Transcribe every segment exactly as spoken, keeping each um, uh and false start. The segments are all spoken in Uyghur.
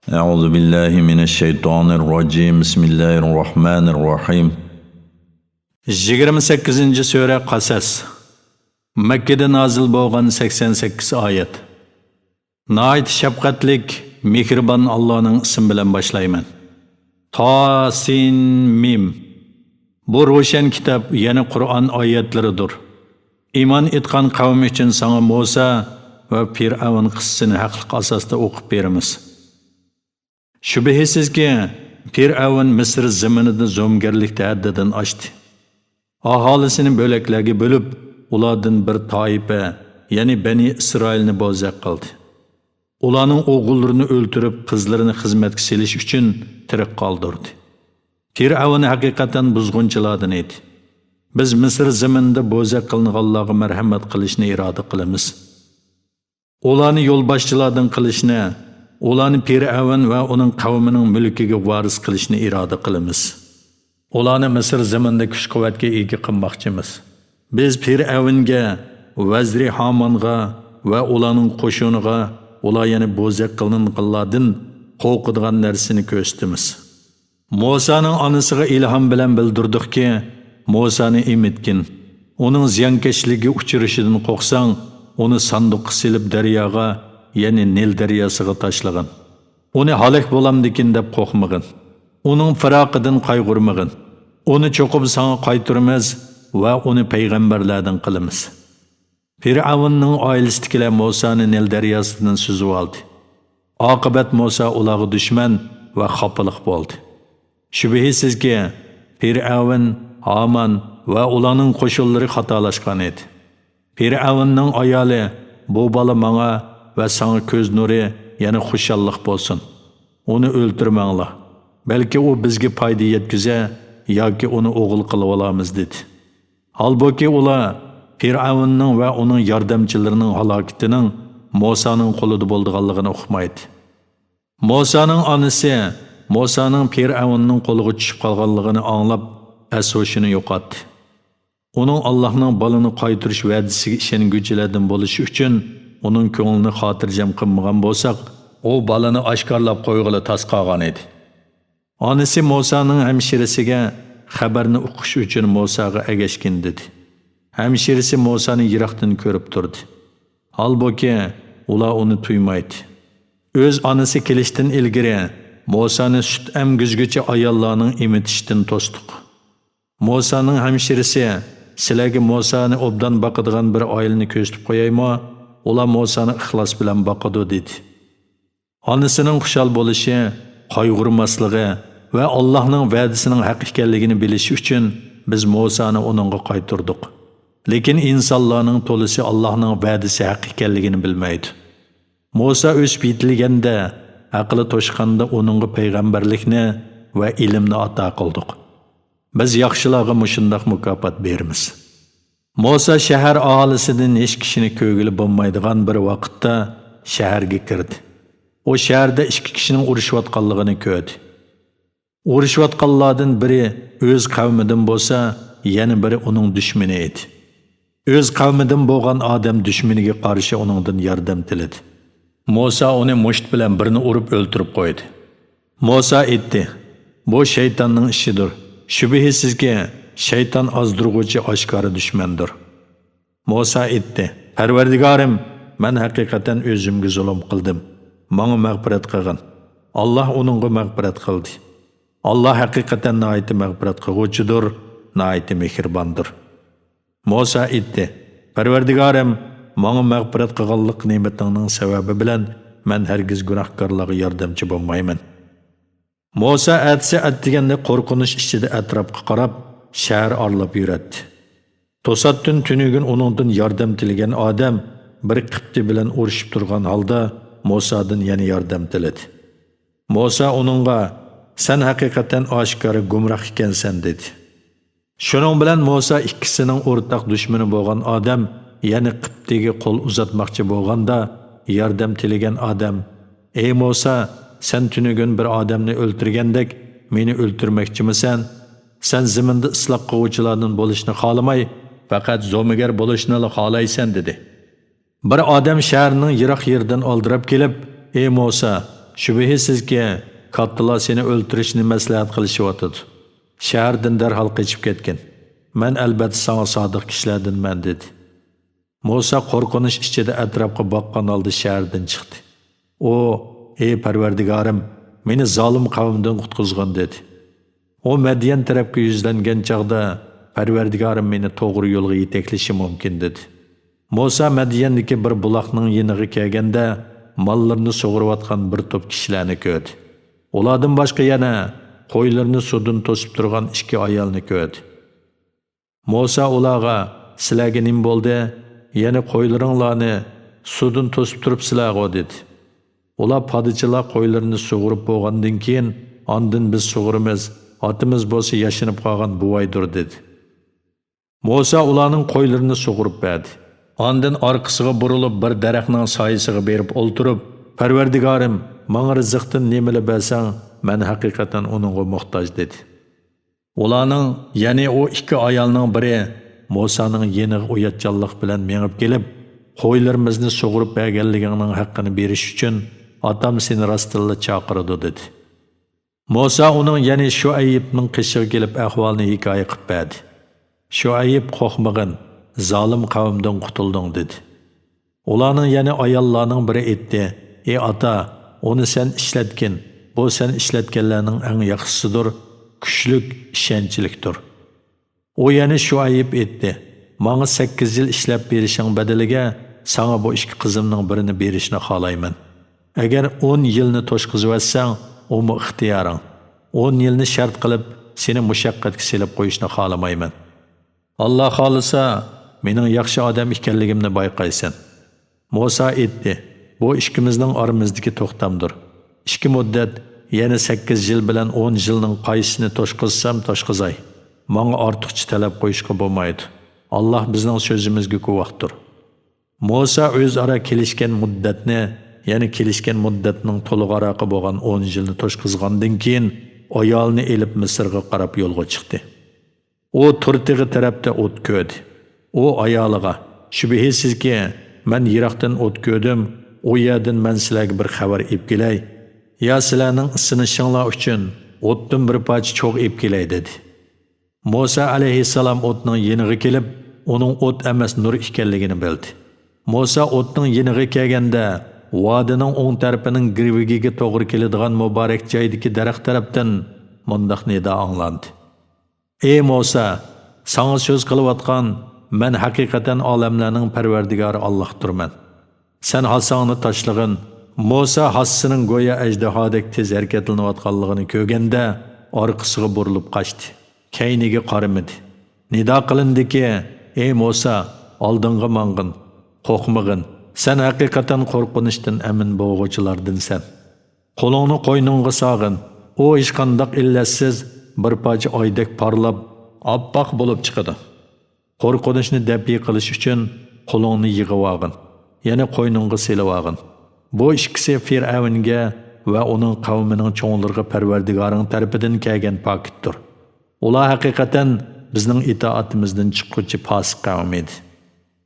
أعوذ بالله من الشيطان الرجيم. بسم الله الرحمن الرحيم. يىگىرمە سەككىزىنچى سۈرە قەسەس. مەككىدە نازىل بولغان سەكسەن سەككىز ئايەت. ناھايىتى شەپقەتلىك، مېھرىبان ئاللانىڭ ئىسمى بىلەن باشلايمەن. تا سىن مىم. بۇ روشەن كىتاب، يەنى قۇرئان ئايەتلىرىدۇر. ئىمان ئېيتقان قەۋم ئۈچۈن ساڭا مۇسا ۋە پىرئەۋن قىسسىسىنى ھەقلىق ئاساستا ئوقۇپ بېرىمىز. شۈبھىسىزكى، پىرئەۋن مىسىر زېمىنىدا زومىگەرلىكتە ھەددىدىن ئاشتى. ئاھالىسىنى بۆلەكلەرگە بۆلۈپ، ئۇلاردىن بىر تائىپە، يەنى بەنى ئىسرائىلنى بوزەك قىلدى. ئۇلارنىڭ ئوغۇللىرىنى ئۆلتۈرۈپ، قىزلىرىنى خىزمەتكە سېلىش ئۈچۈن تىرىك قالدۇردى. پىرئەۋن ھەقىقەتەن بۇزغۇنچىلاردىن ئىدى. بىز مىسىر زېمىنىدا بوزەك قىلىنغانلارغا مەرھەمەت قىلىشنى ئىرادە قىلىمىز. ئۇلارنى يولباشچىلاردىن قىلىشنى، ئۇلارنى پىرئەۋن ۋە ئۇنىڭ قەۋمىنىڭ مۈلكىگە ۋارىس قىلىشنى ئىرادە قىلىمىز. ئۇلارنى مىسىر زېمىنىدا كۈچ-قۇۋۋەتكە ئىگە قىلماقچىمىز. بىز پىرئەۋنگە، ۋەزىرى ھامانغا ۋە ئۇلارنىڭ قوشۇنىغا، ئۇلار يەنە بوزەك قىلىنغانلاردىن قورقىدىغان نەرسىنى كۆرسىتىمىز. مۇسانىڭ ئانىسىغا ئىلھام بىلەن بىلدۈردۇقكى، مۇسانى ئېمىتكىن. ئۇنىڭ زىيانكەشلىككە ئۇچرىشىدىن قورقساڭ، ئۇنى ساندۇققا سېلىپ دەرياغا، يەنى نىل دەرياسىغا تاشلىغىن. ئۇنى ھالاك بولامدىكىن دەپ قورقمىغىن. ئۇنىڭ پىراقىدىن قايغۇرمىغىن. ئۇنى چوقۇم ساڭا قايتۇرىمىز ۋە ئۇنى پەيغەمبەرلەردىن قىلىمىز. پىرئەۋننىڭ ئائىلىسىدىكىلەر مۇسانى نىل دەرياسىدىن سۈزۈۋالدى. ئاقىۋەت مۇسا ئۇلارغا دۈشمەن ۋە خاپىلىق بولدى. شۈبھىسىزكى، پىرئەۋن، ھامان ۋە ئۇلارنىڭ قوشۇنلىرى خاتالاشقان ئىدى. پىرئەۋننىڭ ئايالى، بۇ بالا ماڭا ۋە ساڭا كۆز نۇرى، يەنى خۇشاللىق بولسۇن. ئۇنى ئۆلتۈرمەڭلار. بەلكى ئۇ بىزگە پايدا يەتكۈزە ياكى ئۇنى ئوغۇل قىلىۋالارمىز، دېدى. ھالبۇكى، ئۇلار پىرئەۋننىڭ ۋە ئۇنىڭ ياردەمچىلىرىنىڭ ھالاكىتىنىڭ مۇسانىڭ قولىدا بولىدىغانلىقىنى ئۇقمايتتى. مۇسانىڭ ئانىسى مۇسانىڭ پىرئەۋننىڭ قولىغا چۈشۈپ قالغانلىقىنى ئاڭلاپ، ئەس-ھوشىنى يوقاتتى. ئۇنىڭ ئاللاھنىڭ بالىنى قايتۇرۇش ۋەدىسىگە ئىشەنگۈچىلەردىن بولۇشى ئۈچۈن ئۇنىڭ كۆڭلىنى خاتىرجەم قىلمىغان بولساق، ئۇ بالىنى ئاشكارىلاپ قويغىلى تاس قالغان ئىدى. ئانىسى مۇسانىڭ ھەمشىرىسىگە خەبەرنى ئۇقۇش ئۈچۈن مۇساغا ئەگەشكىن، دېدى. ھەمشىرىسى مۇسانى يىراقتىن كۆرۈپ تۇردى. ھالبۇكى، ئۇلار ئۇنى تۇيمايتتى. ئۆز ئانىسى كېلىشتىن ئىلگىرى مۇسانى سۈت ئەمگۈزگۈچى ئاياللارنىڭ ئېمىتىشتىن توستۇق. مۇسانىڭ ھەمشىرىسى، سىلەرگە مۇسانى ئوبدان باقىدىغان بىر ئائىلىنى كۆرسىتىپ قويايمۇ؟ ئۇلار مۇسانى ئىخلاس بىلەن باقىدۇ، دېدى. ئانىسىنىڭ خۇشال بولۇشى، قايغۇرماسلىقى ۋە ئاللاھنىڭ ۋەدىسىنىڭ ھەق ئىكەنلىكىنى بىلىشى ئۈچۈن بىز مۇسانى ئۇنىڭغا قايتۇردۇق. لېكىن ئىنسانلارنىڭ تولىسى ئاللاھنىڭ ۋەدىسى ھەق ئىكەنلىكىنى بىلمەيدۇ. مۇسا ئۆسۈپ يېتىلگەندە، ئەقلى توشقاندا ئۇنىڭغا پەيغەمبەرلىكنى ۋە ئىلىمنى ئاتا قىلدۇق. بىز ياخشىلارغا مۇشۇنداق مۇكاپات بېرىمىز. مۇسا شەھەر ئاھالىسىدىن ھېچ كىشىنى كۆرگىلى بولمايدىغان بىر ۋاقىتتا شەھەرگە كىردى. ئۇ شەھەردە ئىككى كىشىنىڭ ئۇرۇشۇۋاتقانلىقىنى كۆردى. ئۇرۇشۇۋاتقانلاردىن بىرى ئۆز قەۋمىدىن بولسا، يەنە بىرى ئۇنىڭ دۈشمىنى ئىدى. ئۆز قەۋمىدىن بولغان ئادەم دۈشمىنىگە قارشى ئۇنىڭدىن ياردەم تىلىدى. مۇسا ئۇنى مۇشت بىلەن بىرنى ئۇرۇپ ئۆلتۈرۈپ قويدى. مۇسا ئېيتتى، بۇ شەيتاننىڭ ئىشىدۇر. شۈبھىسىزكى، شەيتان ئازدۇرغۇچى ئاشكارا دۈشمەندۇر. مۇسا ئېيتتى، پەرۋەردىگارىم، مەن ھەقىقەتەن ئۆزۈمگە زۇلۇم قىلدىم. ماڭا مەغپىرەت قىلغىن. ئاللاھ ئۇنىڭغا مەغپىرەت قىلدى. ئاللاھ ھەقىقەتەن ناھايىتى مەغپىرەت قىلغۇچىدۇر، ناھايىتى مېھرىباندۇر. مۇسا ئېيتتى، پەرۋەردىگارىم، ماڭا مەغپىرەت قىلغانلىق نېمىتىڭنىڭ سەۋەبى بىلەن مەن ھەرگىز گۇناھكارلارغا ياردەمچى بولمايمەن. مۇسا ئەتىسى ئەتىگەندە قورقۇنچ ئىچىدە ئەتراپقا قاراپ، شەھەر ئارىلاپ يۈرەتتى. توساتتىن تۈنۈگۈن ئۇنىڭدىن ياردەم تىلىگەن ئادەم بىر قىپتى بىلەن ئۇرۇشۇپ تۇرغان ھالدا مۇسادىن يەنە ياردەم تىلىدى. مۇسا ئۇنىڭغا، سەن ھەقىقەتەن ئاشكارا گۇمراھ ئىكەنسەن، دېدى. شۇنىڭ بىلەن مۇسا ئىككىسىنىڭ ئورتاق دۈشمىنى بولغان ئادەم يەنە قىپتىگە قول ئۇزاتماقچى بولغاندا، ياردەم تىلىگەن ئادەم، ئەي مۇسا، سەن تۈنۈگۈن بىر ئادەمنى ئۆلتۈرگەندەك مېنى ئۆلتۈرمەكچىمىسەن؟ سەن زېمىندا ئىسلاھ قىلغۇچىلاردىن بولۇشنى خالىماي، پەقەت زومىگەر بولۇشنىلا خالايسەن، دېدى. بىر ئادەم شەھەرنىڭ يىراق يېرىدىن ئالدىراپ كېلىپ، ئەي مۇسا، شۈبھىسىزكى، كاتتىلار سېنى ئۆلتۈرۈشنى مەسلىھەت قىلىشىۋاتىدۇ. شەھەردىن دەرھال قېچىپ كەتكىن. مەن ئەلبەتتە ساڭا سادىق كىشىلەردىنمەن، دېدى. مۇسا قورقۇنچ ئىچىدە ئەتراپقا باققان ھالدا شەھەردىن چىقتى. ئۇ، ئى پەرۋەردىگارىم، مېنى زالىم قەۋمدىن قۇتقۇزغىن، دېدى. ئۇ مەديەن تەرەپكە يۈزلەنگەن چاغدا، پەرۋەردىگارىم مېنى توغرا يولغا يېتەكلىشى مۇمكىن، دېدى. مۇسا مەديەندىكى بىر بۇلاقنىڭ يېنىغا كەلگەندە، ماللىرىنى سۇغۇرۇۋاتقان بىر توپ كىشىلەرنى كۆردى. ئۇلاردىن باشقا يەنە قويلىرىنى سۇدىن توسۇپ تۇرغان ئىككى ئايالنى كۆردى. مۇسا ئۇلارغا، سىلەرگە نېمە بولدى؟ يەنە قويلىرىڭلارنى سۇدىن توسۇپ تۇرۇپسىلەرغۇ، دېدى. ئۇلار، پادىچىلار قويلىرىنى سۇغۇرۇپ بولغاندىن كېيىن، ئاندىن بىز سۇغۇرىمىز، ئاتىمىز بولسا ياشىنىپ قالغان بوۋايدۇر، دېدى. مۇسا ئۇلارنىڭ قويلىرىنى سۇغۇرۇپ بەردى. ئاندىن ئارقىسىغا بۇرۇلۇپ، بىر دەرەخنىڭ سايىسىغا بېرىپ ئولتۇرۇپ، پەرۋەردىگارىم، ماڭا رىزىقتىن نېمىلا بەرسەڭ، مەن ھەقىقەتەن ئۇنىڭغا موھتاج، دېدى. ئۇلارنىڭ، يەنى ئۇ ئىككى ئايالنىڭ بىرى مۇسانىڭ يېنىغا ئۇياتچانلىق بىلەن مېڭىپ كېلىپ، قويلىرىمىزنى سۇغۇرۇپ بەرگەنلىكىڭنىڭ ھەققىنى بېرىش ئۈچۈن ئاتام سېنى راستتىنلا چاقىرىدۇ، دېدى. مۇسا ئۇنىڭ، يەنى شۇئەيىبنىڭ قېشىغا كېلىپ ئەھۋالنى ھېكايە قىلىپ بەردى. شۇئەيب، قورقمىغىن، زالىم قەۋمدىن قۇتۇلدۇڭ، دېدى. ئۇلارنىڭ يەنە ئاياللارنىڭ بىرى ئېيتتى، ئى ئاتا، ئۇنى سەن ئىشلەتكىن، بۇ سەن ئىشلەتكەنلەرنىڭ ئەڭ ياخشىسىدۇر، كۈچلۈك، ئىشەنچلىكتۇر. ئۇ يەنە شۇئەيب ئېيتتى، ماڭا سەككىز يىل ئىشلەپ بېرىشىڭ بەدىلىگە ساڭا بۇ ئىككى قىزىمنىڭ بىرىنى بېرىشنى خالايمەن. ئەگەر ئون يىلنى توشقۇزۇۋەتسەڭ، ئۇمۇ ئىختىيارىڭ. ئون يىلنى شەرت قىلىپ، سېنى مۇشەققەتكە سېلىپ قويۇشنى خالىمايمەن. ئاللا خالىسا، مېنىڭ ياخشى ئادەم ئىكەنلىكىمنى بايقايسەن. مۇسا ئېيتتى، بۇ ئىككىمىزنىڭ ئارىمىزدىكى توختامدۇر. ئىككى مۇددەت، يەنى سەككىز يىل بىلەن ئون يىلنىڭ قايسىسىنى توشقۇزسام توشقۇزاي، ماڭا ئارتۇقچە تەلەپ قويۇشقا بولمايدۇ. ئاللا بىزنىڭ سۆزىمىزگە گۇۋاھتۇر. مۇسا ئۆزئارا كېلىشكەن مۇددەتنى، يەنى كېلىشكەن مۇددەتنىڭ تولۇق ئاراقى بولغان ئون يىلنى توشقۇزغاندىن كېيىن، ئايالىنى ئېلىپ مىسىرغا قاراپ يولغا چىقتى. ئۇ تۇرتېغى تەرەپتە ئوت كۆردى. ئۇ ئايالىغا، شۈبھىسىزكى، مەن يىراقتىن ئوت كۆردۈم، ئۇ يەردىن مەن سىلەرگە بىر خەۋەر ئېلىپ كېلەي، يا سىلەرنىڭ ئىسسىنىشىڭلار ئۈچۈن ئوتتىن بىر پارچە چوغ ئېلىپ كېلەي، دېدى. مۇسا ئەلەيھىسسالام ئوتنىڭ يېنىغا كېلىپ، ئۇنىڭ ئوت ئەمەس، نۇر ئىكەنلىكىنى بىلدى. مۇسا ئوتنىڭ يېنىغا كەلگەندە، ۋادىنىڭ ئوڭ تەرىپىنىڭ گىرۋىكىگە توغرا كېلىدىغان مۇبارەك جايدىكى دەرەخ تەرەپتىن مۇنداق نىدا ئاڭلاندى. ئى مۇسا، ساڭا سۆز قىلىۋاتقان مەن ھەقىقەتەن ئالەملەرنىڭ پەرۋەردىگارى ئاللاھتۇرمەن. سەن ھاساڭنى تاشلىغىن. مۇسا ھاسىسىنىڭ گويا ئەجدىھادەك تېز ھەرىكەتلىنىۋاتقانلىقىنى كۆرگەندە، ئارقىسىغا بۇرۇلۇپ قاچتى. كەينىگە قارىمىدى. نىدا قىلىندىكى، ئى مۇسا، ئالدىڭغا ماڭغىن. قورقمىغىن. سەن ھەقىقەتەن قورقۇنچتىن ئەمىن بولغۇچىلاردىنسەن. قولۇڭنى قوينۇڭغا ساغىن. ئۇ ھېچقانداق ئىللەتسىز بىر پارچە ئايدەك پارلاپ، ئاپئاق بولۇپ چىقىدۇ. قورقۇنچنى دەپئى قىلىش ئۈچۈن قولۇڭنى يىغىۋالغىن، يەنى قوينۇڭغا سېلىۋالغىن. بۇ ئىككىسى فىرئەۋنگە ۋە ئۇنىڭ قەۋمىنىڭ چوڭلىرىغا پەرۋەردىگارىڭ تەرىپىدىن كەلگەن پاكىتتۇر. ئۇلار ھەقىقەتەن بىزنىڭ ئىتائىتىمىزدىن چىققۇچى پاسىق قەۋم ئىدى.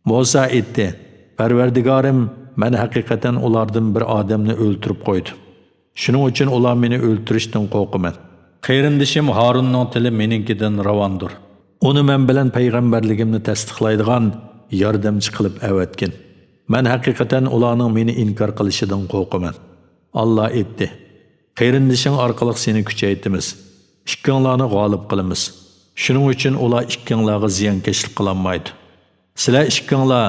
مۇسا ئېيتتى، پەرۋەردىگارىم، مەن ھەقىقەتەن ئۇلاردىن بىر ئادەمنى ئۆلتۈرۈپ قويدۇم. شۇنىڭ ئۈچۈن ئۇلار مېنى ئۆلتۈرۈشتىن قورقىمەن. قېرىندىشىم ھارۇننىڭ تىلى مېنىڭكىدىن راۋاندۇر. ئۇنى مەن بىلەن پەيغەمبەرلىكىمنى تەستىقلايدىغان ياردەمچى قىلىپ ئەۋەتكىن. مەن ھەقىقەتەن ئۇلارنىڭ مېنى ئىنكار قىلىشىدىن قورقىمەن. ئاللا ئېيتتى، قېرىندىشىڭ ئارقىلىق سېنى كۈچەيتىمىز. ئىككىڭلارنى غالىب قىلىمىز. شۇنىڭ ئۈچۈن ئۇلار ئىككىڭلارغا زىيانكەشلىك قىلالمايدۇ. سىلەر ئىككىڭلار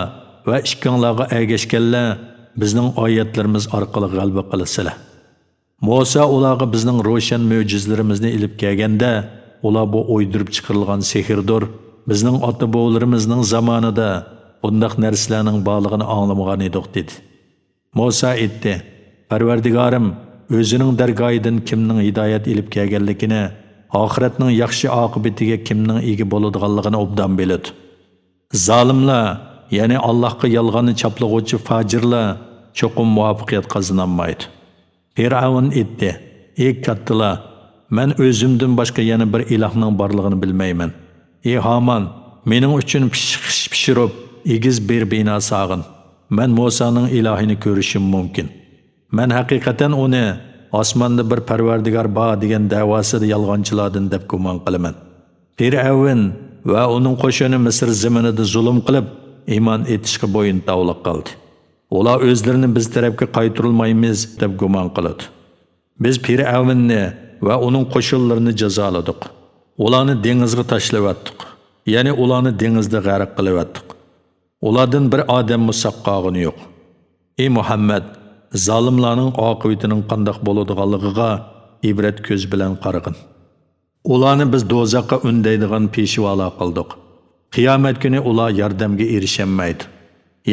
ۋە ئىككىڭلارغا ئەگەشكەنلەر بىزنىڭ ئايەتلىرىمىز ئارقىلىق غەلىبە قىلىسىلەر. مۇسا ئۇلارغا بىزنىڭ روشەن مۆجىزىلىرىمىزنى ئېلىپ كەلگەندە، ئۇلار بۇ ئويدۇرۇپ چىقىرىلغان سېھىردۇر، بىزنىڭ ئاتا-بوۋىلىرىمىزنىڭ زامانىدا بۇنداق نەرسىلەرنىڭ بارلىقىنى ئاڭلىمىغانىدۇق، دېدى. مۇسا ئېيتتى، پەرۋەردىگارىم، ئۆزىنىڭ دەرگاھىدىن كىمنىڭ ھىدايەت ئېلىپ كەلگەنلىكىنى، ئاخىرەتنىڭ ياخشى ئاقىۋىتىگە كىمنىڭ ئىگە بولىدىغانلىقىنى ئوبدان بىلىدۇ. زالىملار، يەنى ئاللاھقا يالغاننى چاپلىغۇچى پاجىرلار چوقۇم مۇۋەپپەقىيەت قازىنالمايدۇ. پىرئەۋن ئېيتتى، ئى كاتتىلار، مەن ئۆزۈمدىن باشقا يەنە بىر ئىلاھنىڭ بارلىقىنى بىلمەيمەن. ئى ھامان، مېنىڭ ئۈچۈن پىششىق ئىش پىشۇرۇپ، ئېگىز بىر بىنا سالغىن. مەن مۇسانىڭ ئىلاھىنى كۆرۈشۈم مۇمكىن. مەن ھەقىقەتەن ئۇنى ئاسماندا بىر پەرۋەردىگار بار دېگەن دەۋاسىدا يالغانچىلاردىن دەپ گۇمان قىلىمەن. پىرئەۋن ۋە ئۇنىڭ قوشۇنى مىسىر زېمىنىدا زۇلۇم قىلىپ، ئىمان ئېيتىشقا بويۇن تاۋلىق قىلدى. ئۇلار ئۆزلىرىنى بىز تەرەپكە قايتۇرۇلمايمىز دەپ گۇمان قىلىدۇ. بىز پىرئەۋننى ۋە ئۇنىڭ قوشۇنلىرىنى جازالىدۇق. ئۇلارنى دېڭىزغا تاشلىۋەتتۇق. يەنى ئۇلارنى دېڭىزدا غەرق قىلىۋەتتۇق. ئۇلاردىن بىر ئادەممۇ ساق قالغىنى يوق. ئى مۇھەممەد، زالىملارنىڭ ئاقىۋىتىنىڭ قانداق بولىدىغانلىقىغا ئىبرەت كۆزى بىلەن قارىغىن. ئۇلارنى بىز دوزاخقا ئۈندەيدىغان پېشۋالار قىلدۇق. قىيامەت كۈنى ئۇلار ياردەمگە ئېرىشەلمەيدۇ.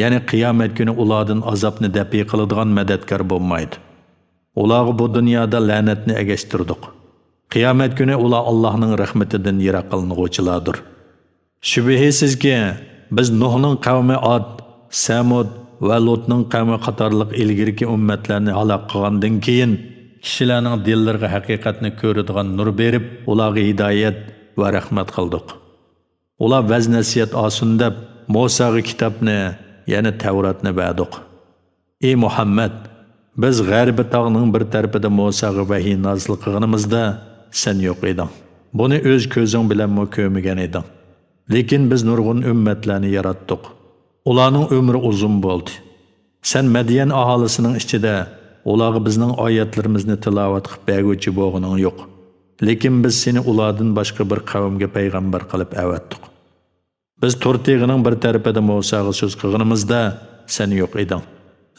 يەنى قىيامەت كۈنى ئۇلاردىن ئازابنى دەپئى قىلىدىغان مەدەتكار بولمايدۇ. ئۇلارغا بۇ دۇنيادا لەنەتنى ئەگەشتۈردۇق. قىيامەت كۈنى ئۇلار ئاللاھنىڭ رەھمىتىدىن يىراقلانغۇچىلاردۇر. شۈبھىسىزكى، بىز نۇھنىڭ قەۋمى ئاد، سەمۇد ۋە لۇتنىڭ قەۋمى قاتارلىق ئىلگىرىكى ئۈممەتلەرنى ھالاك قىلغاندىن كېيىن، كىشىلەرنىڭ دىللىرىغا ھەقىقەتنى كۆرىدىغان نۇر بېرىپ، ئۇلارغا ھىدايەت ۋە رەھمەت قىلدۇق. ئۇلار ۋەز-نەسىھەت ئالسۇن دەپ، مۇساغا كىتابنى، يەنى تەۋراتنى بەردۇق. ئى مۇھەممەد، بىز غەربىي تاغنىڭ بىر تەرىپىدە مۇساغا ۋەھىي نازىل قىلغىنىمىزدا، سەن يوق ئىدىڭ. بۇنى ئۆز كۆزۈڭ بىلەنمۇ كۆرمىگەن ئىدىڭ. لېكىن بىز نۇرغۇن ئۈممەتلەرنى ياراتتۇق. ئۇلارنىڭ ئۆمرى ئۇزۇن بولدى. سەن مەديەن ئاھالىسىنىڭ ئىچىدە ئۇلارغا بىزنىڭ ئايەتلىرىمىزنى تىلاۋەت قىلىپ بەرگۈچى بولغىنىڭ يوق. لېكىن بىز سېنى ئۇلاردىن باشقا بىر قەۋمگە پەيغەمبەر قىلىپ ئەۋەتتۇق. بىز تور تېغىنىڭ بىر تەرىپىدە مۇساغا سۆز قىلغىنىمىزدا، سەن يوق ئىدىڭ.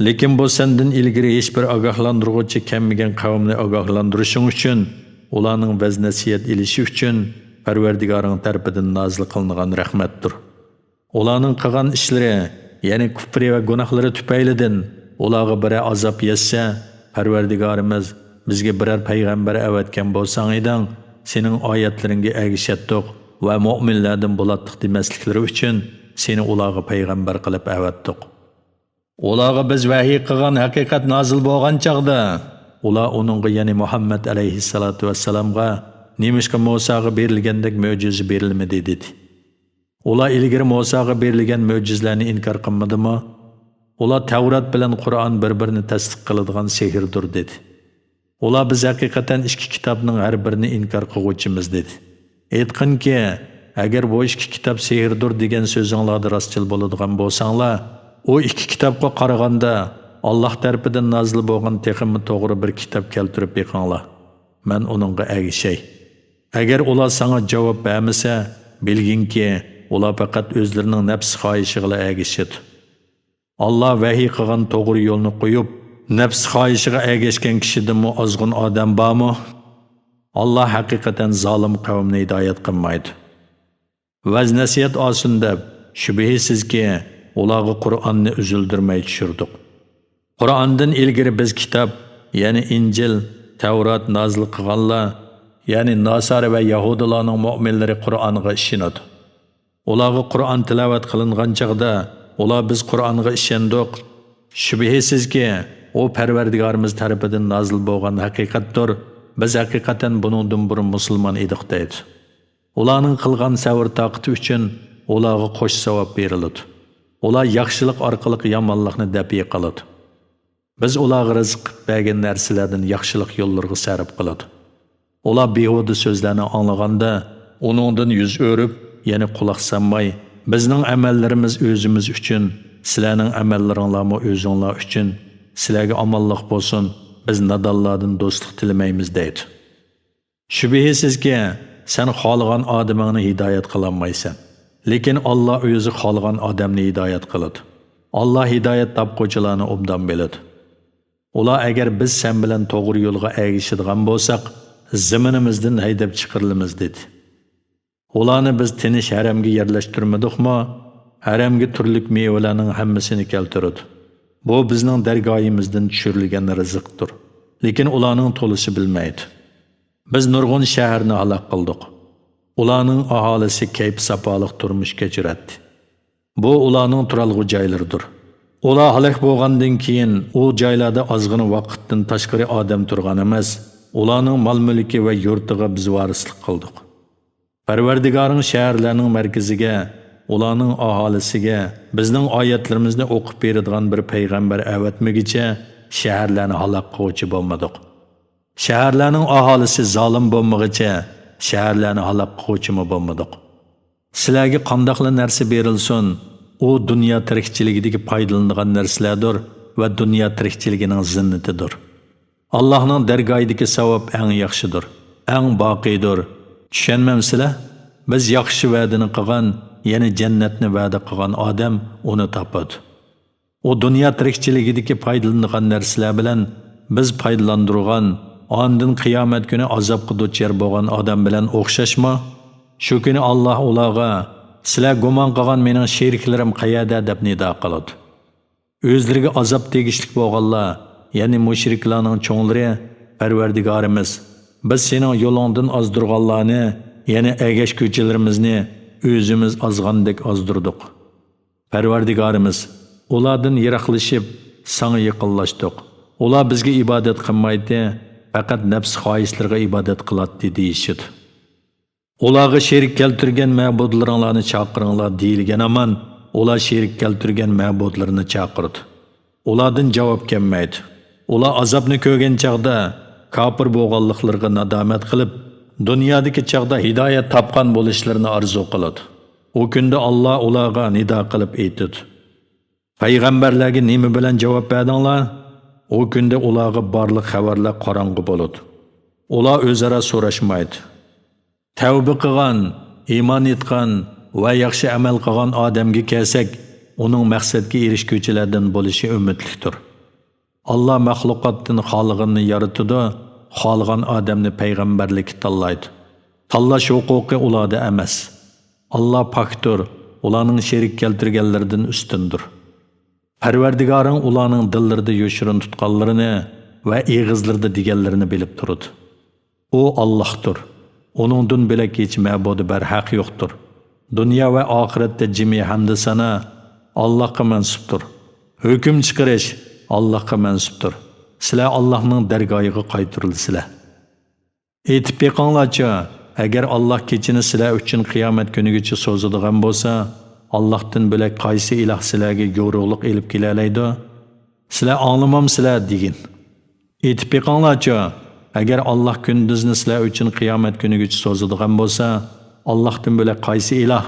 لېكىن بۇ سەندىن ئىلگىرى ھېچبىر ئاگاھلاندۇرغۇچى كەلمىگەن قەۋمنى ئاگاھلاندۇرۇشۇڭ ئۈچۈن، ئۇلارنىڭ ۋەز-نەسىھەت ئېلىشى ئۈچۈن پەرۋەردىگارىڭ تەرىپىدىن نازىل قىلىنغان رەھمەتتۇر. ئۇلارنىڭ قىلغان ئىشلىرى، يەنى كۇپرى ۋە گۇناھلىرى تۈپەيلىدىن ئۇلارغا بىرەر ئازاب يەتسە، پەرۋەردىگارىمىز، بىزگە بىرەر پەيغەمبەر ئەۋەتكەن بولساڭ ئىدىڭ، سېنىڭ ئايەتلىرىڭگە ئەگىشەتتۇق ۋە مۆمىنلەردىن بولاتتۇق دېمەسلىكلىرى ئۈچۈن سېنى ئۇلارغا پەيغەمبەر قىلىپ ئەۋەتتۇق. ئۇلارغا بىز ۋەھىي قىلغان ھەقىقەت نازىل بولغان چاغدا، ئۇلار ئۇنىڭغا، يەنى مۇھەممەد ئەلەيھىسسالاتۇ ۋەسسالامغا، نېمىشقا مۇساغا بېرىلگەندەك مۆجىزە بېرىلمىدى؟ دېدى. ئۇلار ئىلگىرى مۇساغا بېرىلگەن مۆجىزىلەرنى ئىنكار قىلمىدىمۇ؟ ئۇلار تەۋرات بىلەن قۇرئان بىر-بىرىنى تەستىق قىلىدىغان سېھىردۇر، دېدى. ئۇلار، بىز ھەقىقەتەن ئىككى كىتابنىڭ ھەر بىرىنى ئىنكار قىلغۇچىمىز، دېدى. ئېيتقىنكى، ئەگەر بۇ ئىككى كىتاب سېھىردۇر دېگەن سۆزۈڭلاردا راستچىل بولىدىغان بولساڭلار، ئۇ ئىككى كىتابقا قارىغاندا ئاللاھ تەرىپىدىن نازىل بولغان تېخىمۇ توغرا بىر كىتاب كەلتۈرۈپ بېقىڭلار. مەن ئۇنىڭغا ئەگىشەي. ئەگەر ئۇلار ساڭا جاۋاب بەرمىسە، بىلگىنكى، ئۇلار پەقەت ئۆزلىرىنىڭ نەپس خاھىشىغىلا ئەگىشىدۇ. ئاللاھ ۋەھىي قىلغان توغرا يولنى قويۇپ، نەپس خاھىشىغا ئەگەشكەن كىشىدىنمۇ ئازغۇن ئادەم بارمۇ؟ ئاللاھ ھەقىقەتەن زالىم قەۋمنى ھىدايەت قىلمايدۇ. ۋەز-نەسىھەت ئالسۇن دەپ، شۈبھىسىزكى، ئۇلارغا قۇرئاننى ئۈزۈلدۈرمەي چۈشۈردۇق. قۇرئاندىن ئىلگىرى بىز كىتاب، يەنى ئىنجىل، تەۋرات نازىل قىلغانلار، يەنى ناسارا ۋە يەھۇدىيلارنىڭ مۆمىنلىرى قۇرئانغا ئىشىنىدۇ. ئۇلارغا قۇرئان تىلاۋەت قىلىنغان چاغدا، ئۇلار، بىز قۇرئانغا ئىشەندۇق. شۈبھىسىزكى، ئۇ پەرۋەردىگارىمىز تەرىپىدىن نازىل بولغان ھەقىقەتتۇر، بىز ھەقىقەتەن بۇنىڭدىن بۇرۇن مۇسۇلمان ئىدۇق، دەيدۇ. ئۇلارنىڭ قىلغان سەۋر-تاقىتى ئۈچۈن ئۇلارغا قوش ساۋاب بېرىلىدۇ. ئۇلار ياخشىلىق ئارقىلىق يامانلىقنى دەپئى قىلىدۇ. بىز ئۇلارغا رىزىق قىلىپ بەرگەن نەرسىلەردىن ياخشىلىق يوللىرىغا سەرپ قىلىدۇ. ئۇلار بىھۇدە سۆزلەرنى ئاڭلىغاندا، ئۇنىڭدىن يۈز ئۆرۈپ، يەنى قۇلاق سالماي، بىزنىڭ ئەمەللىرىمىز ئۆزىمىز ئۈچۈن، سىلەرنىڭ ئەمەللىرىڭلارمۇ ئۆزۈڭلار ئۈچۈن، سىلەرگە ئامانلىق بولسۇن، بىز نادانلاردىن دوستلۇق تىلىمەيمىز، دەيدۇ. شۈبھىسىزكى، سەن خالىغان ئادىمىڭنى ھىدايەت قىلالمايسەن. لېكىن ئاللاھ ئۆزى خالىغان ئادەمنى ھىدايەت قىلىدۇ. ئاللاھ ھىدايەت تاپقۇچىلارنى ئوبدان بىلىدۇ. ئۇلار، ئەگەر بىز سەن بىلەن توغرا يولغا ئەگىشىدىغان بولساق، زېمىنىمىزدىن ھەيدەپ چىقىرىلىمىز، دېدى. ئۇلارنى بىز تىنچ ھەرەمگە يەرلەشتۈرمىدۇقمۇ؟ ھەرەمگە تۈرلۈك مېۋىلەرنىڭ ھەممىسىنى كەلتۈرىدۇ. بۇ بىزنىڭ دەرگاھىمىزدىن چۈشۈرۈلگەن رىزىقتۇر. لېكىن ئۇلارنىڭ تولىسى بىلمەيدۇ. بىز نۇرغۇن شەھەرنى ھالاك قىلدۇق. ئۇلارنىڭ ئاھالىسى كەيپ-ساپالىق تۇرمۇش كەچۈرەتتى. بۇ ئۇلارنىڭ تۇرالغۇ جايلىرىدۇر. ئۇلار ھالاك بولغاندىن كېيىن، ئۇ جايلاردا ئازغىنە ۋاقىتتىن تاشقىرى ئادەم تۇرغان ئەمەس، ئۇلارنىڭ مال-مۈلكى ۋە يۇرتىغا بىز ۋارىسلىق قىلدۇق. پەرۋەردىگارىڭ شەھەرلەرنىڭ مەركىزىگە، ئۇلارنىڭ ئاھالىسىگە بىزنىڭ ئايەتلىرىمىزنى ئوقۇپ بېرىدىغان بىر پەيغەمبەر ئەۋەتمىگۈچە، شەھەرلەرنى ھالاك قىلغۇچى بولمىدۇق. شەھەرلەرنىڭ ئاھالىسى زالىم بولمىغىچە، شەھەرلەرنى ھالاك قىلغۇچىمۇ بولمىدۇق. سىلەرگە قانداقلا نەرسە بېرىلسۇن، ئۇ دۇنيا تىرىكچىلىكىدىكى پايدىلىنىدىغان نەرسىلەردۇر ۋە دۇنيا تىرىكچىلىكىنىڭ زىننىتىدۇر. ئاللاھنىڭ دەرگاھىدىكى ساۋاب ئەڭ ياخشىدۇر، ئەڭ باقىيدۇر. چۈشەنمەمسىلەر؟ بىز ياخشى ۋەدىنى قىلغان، يەنى جەننەتنى ۋەدە قىلغان ئادەم ئۇنى تاپىدۇ. ئۇ دۇنيا تىرىكچىلىكىدىكى پايدىلىنىدىغان نەرسىلەر بىلەن بىز پايدىلاندۇرغان، ئاندىن قىيامەت كۈنى ئازابقا دۇچار بولغان ئادەم بىلەن ئوخشاشمۇ؟ شۇ كۈنى ئاللاھ ئۇلارغا، سىلەر گۇمان قىلغان مېنىڭ شېرىكلىرىم قەيەردە؟ دەپ نىدا قىلىدۇ. ئۆزلىرىگە ئازاب تېگىشلىك بولغانلار، يەنى مۇشرىكلارنىڭ چوڭلىرى، پەرۋەردىگارىمىز، بىز سېنىڭ يولۇڭدىن ئازدۇرغانلارنى، يەنى ئەگەشكۈچىلىرىمىزنى ئۆزىمىز ئازغاندەك ئازدۇردۇق. پەرۋەردىگارىمىز، ئۇلاردىن يىراقلىشىپ، ساڭا يېقىنلاشتۇق. ئۇلار بىزگە ئىبادەت قىلمايتتى، پەقەت نەپس خاھىشلىرىغا ئىبادەت قىلاتتى، دېيىشىدۇ. ئۇلارغا شېرىك كەلتۈرگەن مەبۇدلىرىڭلارنى چاقىرىڭلار، دېيىلگەن ھامان، ئۇلار شېرىك كەلتۈرگەن مەبۇدلىرىنى چاقىرىدۇ. ئۇلاردىن جاۋاب كەلمەيدۇ. ئۇلار ئازابنى كۆرگەن چاغدا كاپىر بولغانلىقلىرىغا نادامەت قىلىپ، دۇنيادىكى چاغدا ھىدايەت تاپقان بولۇشلىرىنى ئارزۇ قىلىدۇ. ئۇ كۈندە ئاللاھ ئۇلارغا نىدا قىلىپ ئېيتىدۇ، پەيغەمبەرلەرگە نېمە بىلەن جاۋاب بەردىڭلار؟ ئۇ كۈندە ئۇلارغا بارلىق خەۋەرلەر قاراڭغۇ بولىدۇ. ئۇلار ئۆزئارا سوراشمايدۇ. تەۋبە قىلغان، ئىمان ئېيتقان ۋە ياخشى ئەمەل قىلغان ئادەمگە كەلسەك، ئۇنىڭ مەقسەتكە ئېرىشكۈچىلەردىن بولۇشى ئۈمىدلىكتۇر. ئاللاھ مەخلۇقاتتىن خالىغىنىنى يارىتىدۇ، خالىغان ئادەمنى پەيغەمبەرلىككە تاللايدۇ. تاللاش ھوقۇقى ئۇلاردا ئەمەس. ئاللاھ پاكتۇر، ئۇلارنىڭ شېرىك كەلتۈرگەنلىرىدىن ئۈستۈندۇر. پەرۋەردىگارىڭ ئۇلارنىڭ دىللىرىدا يوشۇرۇن تۇتقانلىرىنى ۋە ئېغىزلىرىدا دېگەنلىرىنى بىلىپ تۇرىدۇ. ئۇ ئاللاھتۇر. ئۇنىڭدىن بۆلەك ھېچ مەبۇدى بەرھەق يوقتۇر. دۇنيا ۋە ئاخىرەتتە جىمى ھەمدۇ سانا ئاللاھقا مەنسۇپتۇر. ھۆكۈم چىقىرىش ئاللاھقا مەنسۇپتۇر. سىلەر ئاللاھنىڭ دەرگاھىغا قايتۇرۇلىسىلەر. ئېيتىپ بېقىڭلارچۇ، ئەگەر ئاللاھ كېچىنى سىلەر ئۈچۈن قىيامەت كۈنىگىچە سوزىدىغان بولسا، ئاللاھتىن بۆلەك قايسى ئىلاھ سىلەرگە يورۇقلۇق ئېلىپ كېلەلەيدۇ؟ سىلەر ئاڭلىمامسىلەر؟ دېگىن. ئېيتىپ بېقىڭلارچۇ، ئەگەر ئاللاھ كۈندۈزنى سىلەر ئۈچۈن قىيامەت كۈنىگىچە سوزىدىغان بولسا، ئاللاھتىن بۆلەك قايسى ئىلاھ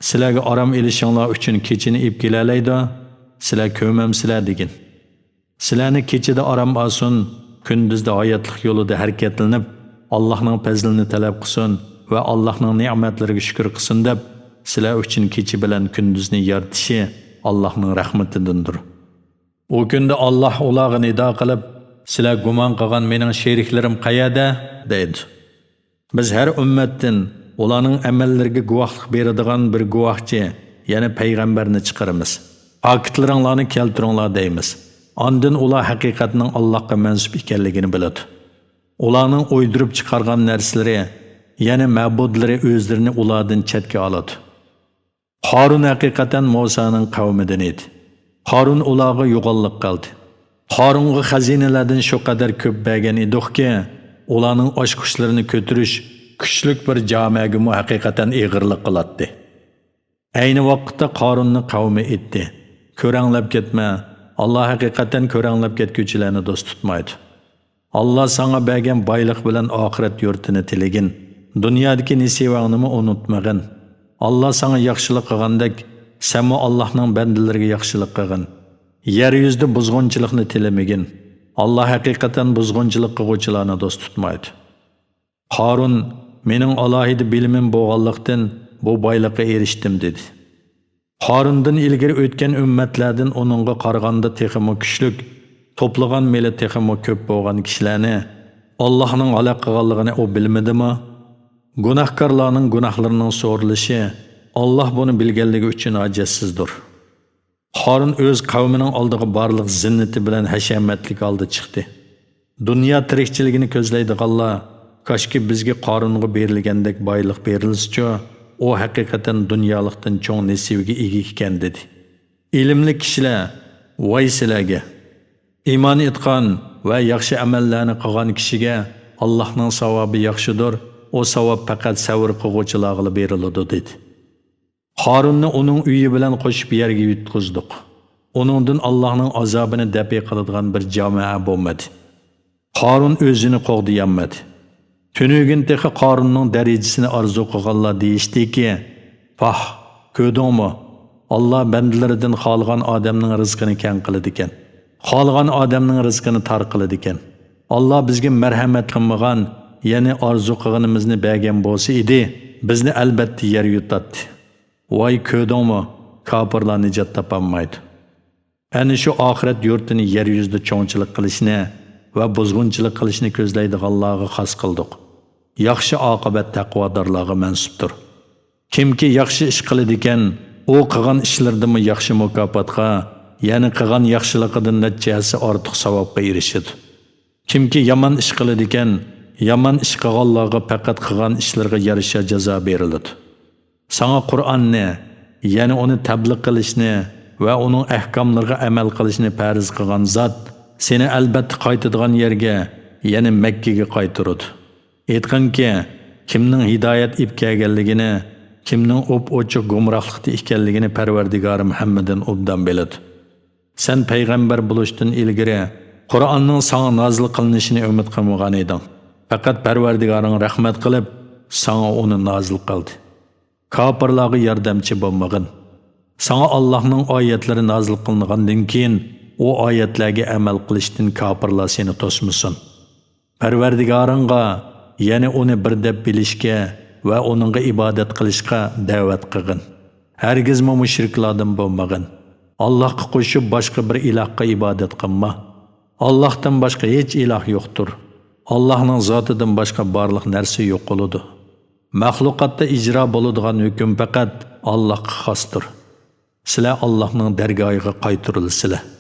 سىلەرگە ئارام ئېلىشىڭلار ئۈچۈن كېچىنى ئېلىپ كېلەلەيدۇ؟ سىلەر كۆرمەمسىلەر؟ دېگىن. سىلەرنى كېچىدە ئارام ئالسۇن، كۈندۈزدە ھاياتلىق يولىدا ھەرىكەتلىنىپ، ئاللاھنىڭ پەزلىنى تەلەپ قىلسۇن ۋە ئاللاھنىڭ نېمەتلىرىگە شۈكۈر قىلسۇن دەپ، سىلەر ئۈچۈن كېچە بىلەن كۈندۈزنى يارىتىشى ئاللاھنىڭ رەھمىتىدىندۇر. ئۇ كۈندە ئاللاھ ئۇلارغا نىدا قىلىپ، سىلەر گۇمان قىلغان مېنىڭ شېرىكلىرىم قەيەردە؟ دەيدۇ. بىز ھەر ئۈممەتتىن ئۇلارنىڭ ئەمەللىرىگە گۇۋاھلىق بېرىدىغان بىر گۇۋاھچى، يەنى پەيغەمبەرنى چىقىرىمىز. پاكىتلىرىڭلارنى كەلتۈرۈڭلار دەيمىز. ئاندىن ئۇلار ھەقىقەتنىڭ ئاللاھقا مەنسۇپ ئىكەنلىكىنى بىلىدۇ. ئۇلارنىڭ ئويدۇرۇپ چىقارغان نەرسىلىرى، يەنى مەبۇدلىرى ئۆزلىرىنى ئۇلاردىن چەتكە ئالىدۇ. قارۇن ھەقىقەتەن مۇسانىڭ قەۋمىدىن ئىدى. قارۇن ئۇلارغا يوغانلىق قىلدى. قارۇنغا خەزىنىلەردىن شۇ قەدەر كۆپ بەرگەن ئىدۇقكى، ئۇلارنىڭ ئاچقۇچلىرىنى كۆتۈرۈش كۈچلۈك بىر جامەگىمۇ ھەقىقەتەن ئېغىرلىق قىلاتتى. ئەينى ۋاقىتتا قارۇننى قەۋمى ئېيتتى، كۆرەڭلەپ كەتمە، ئاللاھ ھەقىقەتەن كۆرەڭلەپ كەتكۈچىلەرنى دوست تۇتمايدۇ. ئاللاھ ساڭا بەرگەن بايلىق بىلەن ئاخىرەت يۇرتىنى تىلىگىن. دۇنيادىكى نېسىۋەڭنىمۇ ئۇنتۇمىغىن. ئاللاھ ساڭا ياخشىلىق قىلغاندەك، سەنمۇ ئاللاھنىڭ بەندىلىرىگە ياخشىلىق قىلغىن. يەر يۈزىدە بۇزغۇنچىلىقنى تىلىمىگىن. ئاللاھ ھەقىقەتەن بۇزغۇنچىلىق قىلغۇچىلارنى دوست تۇتمايدۇ. قارۇن، مېنىڭ ئالاھىدە بىلىمىم بولغانلىقتىن، بۇ بايلىققا ئېرىشتىم، دېدى. قارۇندىن ئىلگىرى ئۆتكەن ئۈممەتلەردىن ئۇنىڭغا قارىغاندا تېخىمۇ كۈچلۈك، توپلىغان مېلى تېخىمۇ كۆپ بولغان كىشىلەرنى ئاللاھنىڭ ھالاك قىلغانلىقىنى ئۇ بىلمىدىمۇ؟ گۇناھكارلارنىڭ گۇناھلىرىنىڭ سورىلىشى ئاللاھ بۇنى بىلگەنلىكى ئۈچۈن ھاجەتسىزدۇر. قارۇن ئۆز قەۋمىنىڭ ئالدىغا بارلىق زىننىتى بىلەن ھەشەمەتلىك ھالدا چىقتى. دۇنيا تىرىكچىلىكىنى كۆزلەيدىغانلار، كاشكى بىزگە قارۇنغا بېرىلگەندەك بايلىق بېرىلسىچۇ، ئۇ ھەقىقەتەن دۇنيالىقتىن چوڭ نېسىۋىگە ئىگە ئىكەن، دېدى. ئىلىملىك كىشىلەر، ۋاي سىلەرگە! ئىمان ئېيتقان ۋە ياخشى ئەمەللەرنى قىلغان كىشىگە ئاللاھنىڭ ساۋابى ياخشىدۇر، ئۇ ساۋاب پەقەت سەۋر قىلغۇچىلارغىلا بېرىلىدۇ، دېدى. قارۇننى ئۇنىڭ ئۆيى بىلەن قوشۇپ يەرگە يۇتقۇزدۇق. ئۇنىڭدىن ئاللاھنىڭ ئازابىنى دەپئى قىلىدىغان بىر جامائە بولمىدى. قارۇن ئۆزىنى قوغدىيالمىدى. تۈنۈگۈن تېخى قارۇننىڭ دەرىجىسىنى ئارزۇ قىلغانلار دېيىشتىكى، پاھ، كۆردۈڭمۇ؟ ئاللا بەندىلىرىدىن خالىغان ئادەمنىڭ رىزقىنى كەڭ قىلىدىكەن. خالىغان ئادەمنىڭ رىزقىنى تار قىلىدىكەن. ئاللا بىزگە مەرھەمەت قىلمىغان، يەنى ئارزۇ قىلغىنىمىزنى بەرگەن بولسا ئىدى، بىزنى ئەلبەتتە يەر يۇتاتتى. ۋاي كۆردۈڭمۇ؟ كاپىرلار نىجات تاپالمايدۇ. ئەنە شۇ ئاخىرەت يۇرتىنى يەر يۈزىدە چوڭچىلىق قىلىشنى ۋە بۇزغۇنچىلىق قىلىشنى كۆزلەيدىغانلارغا خاس قىلدۇق. ياخشى ئاقىۋەت تەقۋادارلارغا مەنسۇپتۇر. كىمكى ياخشى ئىش قىلىدىكەن، ئۇ قىلغان ئىشلىرىدىنمۇ ياخشى مۇكاپاتقا، يەنى قىلغان ياخشىلىقىدىن نەچچە ھەسسە ئارتۇق ساۋابقا ئېرىشىدۇ. كىمكى يامان ئىش قىلىدىكەن، يامان ئىش قىلغانلارغا پەقەت قىلغان ئىشلىرىغا يارىشا جازا بېرىلىدۇ. ساڭا قۇرئاننى، يەنى ئۇنى تەبلىغ قىلىشنى ۋە ئۇنىڭ ئەھكاملىرىغا ئەمەل قىلىشنى پەرز قىلغان زات سېنى ئەلبەتتە قايتىدىغان يەرگە، يەنى مەككىگە قايتۇرىدۇ. ئېيتقىنكى، كىمنىڭ ھىدايەت ئېلىپ كەلگەنلىكىنى، كىمنىڭ ئوپئوچۇق گۇمراھلىقتا ئىكەنلىكىنى پەرۋەردىگارىم ھەممىدىن ئوبدان بىلىدۇ. سەن پەيغەمبەر بولۇشتىن ئىلگىرى قۇرئاننىڭ ساڭا نازىل قىلىنىشىنى ئۈمىد قىلمىغان ئىدىڭ. پەقەت پەرۋەردىگارىڭ رەھمەت قىلىپ، ساڭا ئۇنى نازىل قىلدى. كاپىرلارغا ياردەمچى بولمىغىن. ساڭا ئاللاھنىڭ ئايەتلىرى نازىل قىلىنغاندىن كېيىن، ئۇ ئايەتلەرگە ئەمەل قىلىشتىن كاپىرلار سېنى توسمىسۇن. پەرۋەردىگارىڭغا، يەنى ئۇنى بىر دەپ بىلىشكە ۋە ئۇنىڭغا ئىبادەت قىلىشقا دەۋەت قىلغىن. ھەرگىزمۇ مۇشرىكلاردىن بولمىغىن. ئاللاھقا قوشۇپ باشقا بىر ئىلاھقا ئىبادەت قىلما. ئاللاھتىن باشقا ھېچ ئىلاھ يوقتۇر. ئاللاھنىڭ زاتىدىن باشقا بارلىق نەرسە يوقىلىدۇ. مەخلۇقاتتا ئىجرا بولىدىغان ھۆكۈم پەقەت ئاللاھقا خاستۇر. سىلەر ئاللاھنىڭ دەرگاھىغا قايتۇرۇلىسىلەر.